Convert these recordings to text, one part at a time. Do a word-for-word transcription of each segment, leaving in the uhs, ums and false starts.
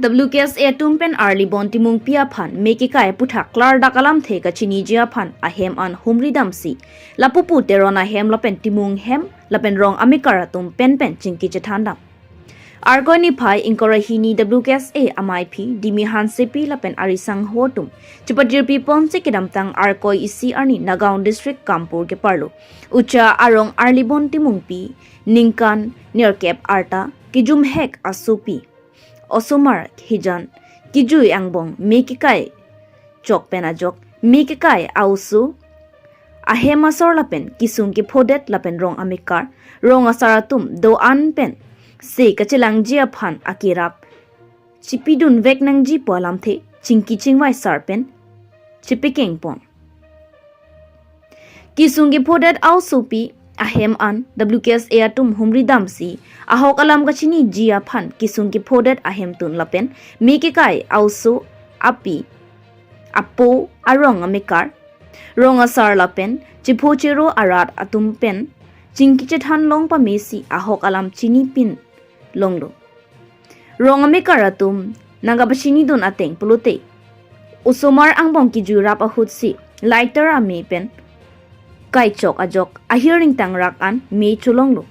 W K S A atum pen Arlibon Timungpi aphan me kekai aputhak klardak alamthe kachiniji aphan ahem an humri damsi lapu pu Teron ahem lapen Timung hem lapen rong amekar atum penpen chingki chethan dam. Arkoi niphai ingkoi ra hini W K S A amaiphi Dimi Hansepi lapen ari sangho atum chepajirpi ponsi kedamtang Arkoi isi arni Nagaon District Kampur keparlo ucha arong Arlibon Timungpi ningkan nerkep arta kejumhek asopi osomar hijan kejui angbong me kekai chok pen ajok me kekai a-oso ahem asor lapen kesung kephodet lapen rong amekar rong asar atum do-an pen se kachelangji aphan akerap chipidunvek nangji pu alamthe chingki chingvai sar pen chepekeng pon. Kesung kephodet a-osopi ahem an W K S A atum humri damsi ahok alam kachiniji aphan kesung kephodet ahemtun lapen me kekai a-oso api apo arong amekar rong asar lapen chepho chero arat atum pen chingki chethan long pamesi ahok alam chinipin longlo. Rong amekar atum nangkapachinidun ateng pulote osomar angbong kejui rap ahutsi lighter ame pen kaichok ajok ahir ingtangrak an me cholonglo.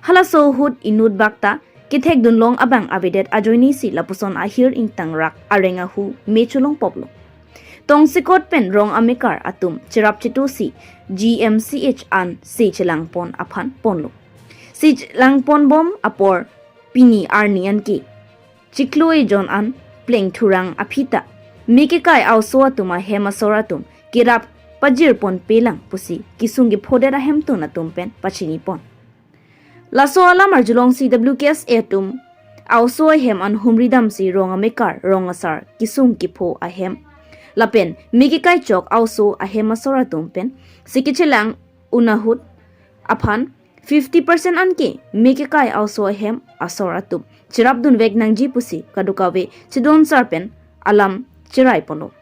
Halaso ahut inut bakta kethekdun long abang avedet ajoinesi lapuson ahir ingtangrak areng ahu me cholongpoplo. Tongsekot pen rong amekar atum cherap chetosi G M C H an se chelangpon aphan ponlo. Se chelangponbom apor pini arni anke chiklo ejon an plengthurang aphi ta me kekai a-oso atum ahem asor atum kerap pajirponpelang pusi kesung kephodet ahemtun atum pen pachinipon. Laso alam arjulongsi W K S A atum a-oso ahem an humri damsi rong amekar rong asar kesung kepho ahem lapen me kekai chok a-oso ahem asor atum pen se kechelang un ahut aphan fifty percent anke me kekai a-oso ahem asor atum cherapdunvek nangji pusi kadokave chedon sar pen alam cherai ponlo.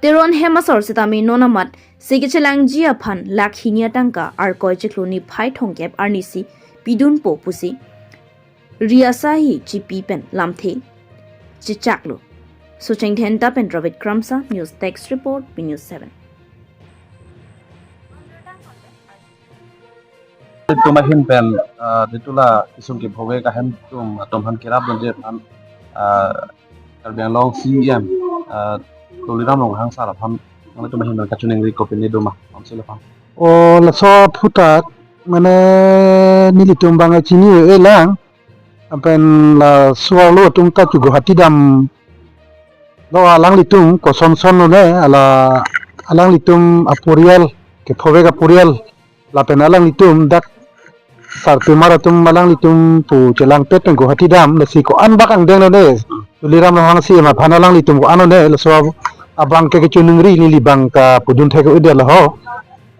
Teron hem asor setame non amat se kechelangji aphan lakh hini atangka Arkoi chiklo niphai thomkep arnisi pidunpo pusi ri asa hi chipi pen lamthe chechaklo. Socheng Dhenta pen Robert Kramsa, News Desk Report, B News seven. Itum ahin pen, ah, ditula kesung kephovek ahemtun atum aphan kerapdunji aphan, ah, Karbi Anglong C E M, ah, Tuliram Ronghang sir aphan nanglitum ahin pen kachiningri kopine doma, Council aphan. O laso aphuthak mane nelitum bang chini-e lang, lapen laso arlo atum ta chu Guwahati damlo, alanglitum kosonson lone, ala alanglitum aporial, kephovek aporial, lapen alanglitum dak sarpimar atum alanglitum pu chelangpet pen Guwahati dam, lasi ko-an bak angdeng lone, Tuliram Ronghang C E M aphan alanglitum ko-an lone, laso abang ke kachiningri neli bang kapudun thek-o-edet laho.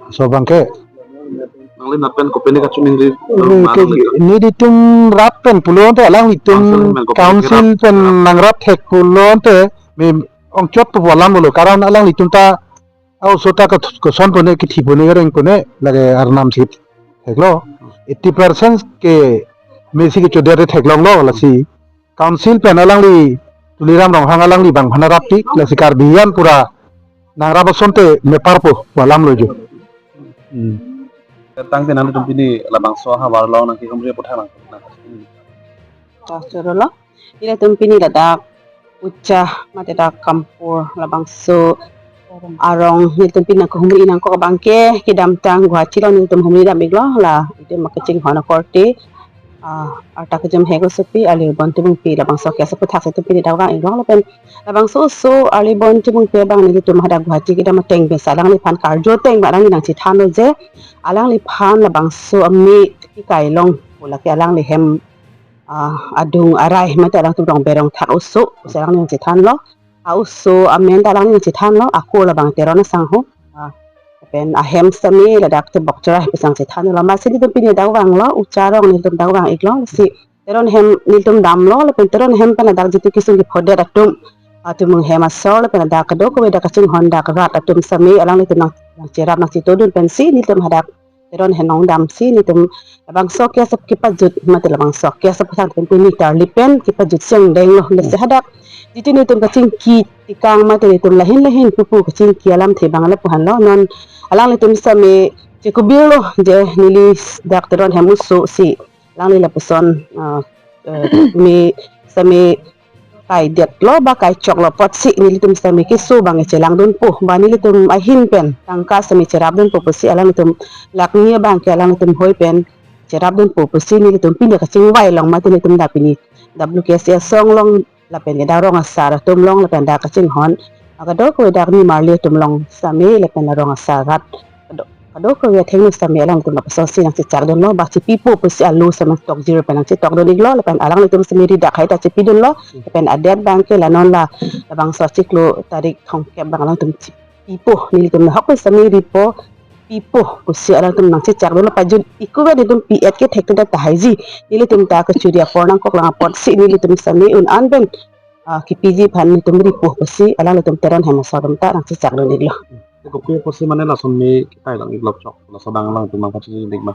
Laso abang ke. Nangli nat pen kopine kachiningri, eh, ma ke nangli? Nelitum rap pen pulote alanglitum Council pen kopine Council kerap pen kerap nangrap thek pulote me ongchot pu alam pulo, karon alanglitum ta a-oso ta kot-, kosonpone, kethipone, karengpone, lake arnam si theklo. Eighty percent ke mesi kechodet theklonglo, lasi Council pen alangli Tuliram Ronghang alangli bang aphan raptik, lasi Karbi an pura nangrap asonte meparpo pu alam lo jo. Hmm. Tangte nanglitum pini labangso ahavar along nangkehumri aphuthak nang, nang. Chorolo. Nelitum pini ladak ucha mate dak Kampur labangso arong nelitum pini nangkehumri nangkok abang ke kedamtang Guwahati along nelitum humri dam-iklo, la itum ma kachinghon akorte, ah, arta kejumhek asopi Arlibon Timungpi labangso ke asaphuthak si itum pini dak vang-iklo, lapen labangso oso Arlibon Timungpi abang nelitum hadak Guwahati kedam ateng pensi alangliphan karju ateng ba alangli nangchethanlo je alangliphan labangso ame kekai along pu lake alangli hem, ah, adung arai mate alangtum rong berong thak oso pusi alangli nangchethanlo. A-oso amen ta alangli nangchethanlo, ako labang Teron asangho. Ah, pen ahem sitame ladak Tebok Cherai pusi nangchethanlo. Amatsi nelitum pini dak vanglo, ucha arong nelitum dak vang-iklo, si Teron hem nelitum damlo, lapen Teron hem pen ladak jitu kesung kephodet atum, ah, Timung hem asor, lapen ladak kadokave dak kachinghon dak rat atum sitame alanglitum nang, nangcherap nangchetondun pensi nelitum hadak Teron ahem nangdamsi nelitum labangso case aphan kepajut mate labangso case aphan nelitum pini tarli pen kepajutsi angdenglo. Lasi hadak jitu nelitum kachingki tekang mate nelitum lahin lahin pupu kachingki alamthe abang lapu-anlo. Non alanglitum sitame chekubirlo je neli dak Teron ahem oso si alangli lapuson, ah, eh, me sitame kaidetlo ba kaichoklo apotsi nelitum sitame keso abang chelangdunpo ba nelitum ahin pen tangka sitame cherapdunpo pusi alanglitum lakh ni abang ke alanglitum hoi pen cherapdunpo pusi nelitum pini kachingvai along mate nelitum dak pini W K S A asong along lapen ke dak rong asar atum along lapen dak kachinghon akadokave dak nimarli atum along sitame lapen rong asar rat kado- kadokave athengno sitame alangtum lapuson si nangchechakdunlo ba chepipo pusi alo sitame tokjir pen nangchetokdun-iklo lapen alanglitum sitame ri dak hai ta chepidunlo lapen adet abang ke la non la labangso achiklo tarik thomkep abang alangtum chepipo nelitum nahok pen sitame ripo pipo pusi alangtum nangchechakdunlo pajut-iklo nelitum pi-et ke thekthedet tahai ji nelitum ta kachuri apor nangkoklang apotsi nelitum sitame un-an pen, ah, kepiji aphan nelitum ripo pusi alanglitum Teron ahem asor atum ta nangchechakdun-iklo. Te kopi apotsi mane lason me ketai lang-iklo chok, laso abang alangtum nangpachini-ik ma?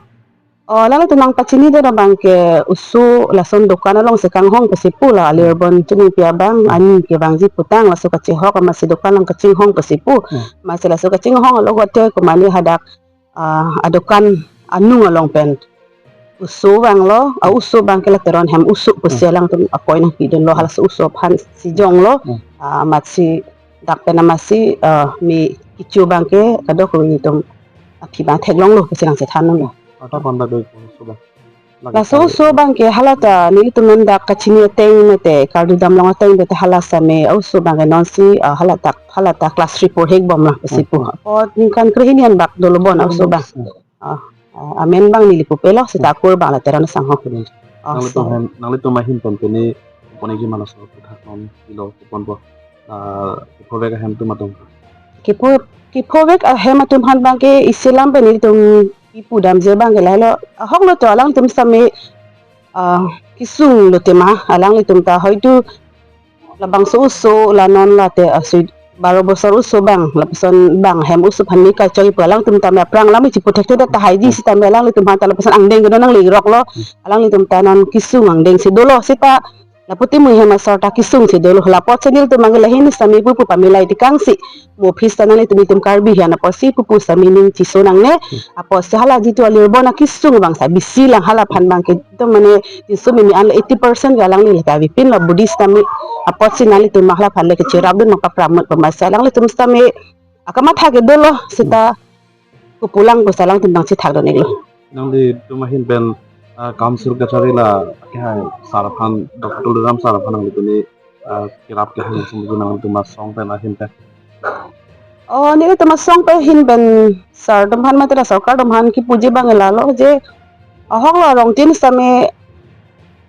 Oh, alanglitum nangpachinidet abang ke oso lason dokan along si kanghong pusi pulo, alir bon chini pi abang, ani kevangji putang laso kachehok amatsi dokan along kachinghong pusi pu. Hmm. Amatsi laso kachinghong alogote komane hadak, ah, adokan anung along pen oso abanglo, ah, oso abang ke la Teron ahem oso pusi alangtum apoi nangpidunlo, halaso oso aphan si jonglo, ah, amatsi dak pen amatsi, ah, me kecho abang ke kadokave nelitum aphi abang theklonglo pusi nangchethandunlo. Ata panda doi ko oso abang. Laso oso abang ke hala ta nelitum non dak kachini ateng mate karjudam long ateng te hala sitame oso abang ke nonsi, ah, hala dak, hala dak class three porhek bomlo pusi pu. Hmm. Apot ningkan krehini an bak dolo bon oso abang. Hmm. Ah, ah, amen abang neli pupelo seta akur abang la Teron asangho. Hmm. Oh, nanglitum so. Ahin, nanglitum ahin pen pini pon-ikji ma laso aphuthak non ilo ponpo. Ah, kephovek ahem atum atum. Kepho, kephovek ahem atum aphan abang ke isi alam pen nelitum kepudamji abang ke lahelo. Ahoklo to alangtum sitame, ah, kesung lote ma alanglitum ta hoitu labangso oso la non la te, ah, sui baro bosor oso abang lapuson abang ahem oso aphan me kaichok-ik pu alangtum tame aphrang alam chepu thekthedet tahai ji sitame alanglitum aphan ta lapuson angdeng kedo nangle-ikroklo. Alanglitum ta non kesung angdeng si dolo seta lapu Timung ahem asor ta kesung si dolo. La apotsi nelitum abang ke lahin sitame pupu pamilai tekangsi mo office ta nanglitum itum Karbi ahin apotsi pupu sitame ning cheso nangne. Apotsi hala jitu alir bon akesung abang sa bisi lang hala aphan abang ke itum mane tisu mimi an eighty percent ke alangli le kavepinlo Buddhist sitame. Apotsi nanglitum hala aphan le kecherapdun nangpapramot pu amatsi alanglitum sitame akamatha ke dolo seta kopulang pusi alangtum nangchethakdun-iklo. Nanglitum ahin pen, ah, council kachari la kehai sar aphan, Doctor Tuliram sar aphan nanglitum pini, ah, kerap kehai sumbu nangtum asong pen ahin pen. Oh, nelitum asong pen ahin pen sar atum aphan mate la sorkar atum aphan kepuji abang lalo je ahoklo arongtin sitame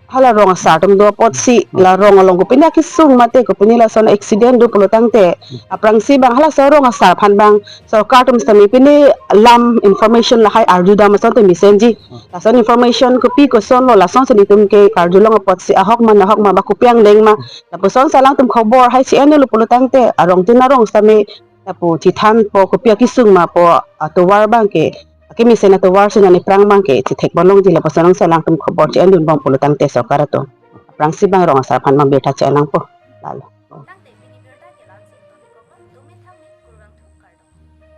hala rong asar atum do apotsi la rong along kopine akesung mate kopine lason accident do pulo tangte aphrangsi abang halaso rong asar aphan abang sorkar atum sitame pine alam information lahai arjudam asonte mesenji. Lason information kopi kosonlo lasonsi nelitum ke karjulong apotsi ahok ma nahok ma ba kopi angdeng ma. Lapuson si alangtum khobor hai si-endetlo pulo tangte arongtin arong sitame lapu chethanpo kopi akesung ma pu atovar abang ke, akemesen atovar si nani aphrang abang ke chethekbom longji lapuson si alangtum khobor che-endunbom pulo tangte sorkar atum. Aphrangsi abang rong asar aphan abang birta che-en nangpo. Lalo.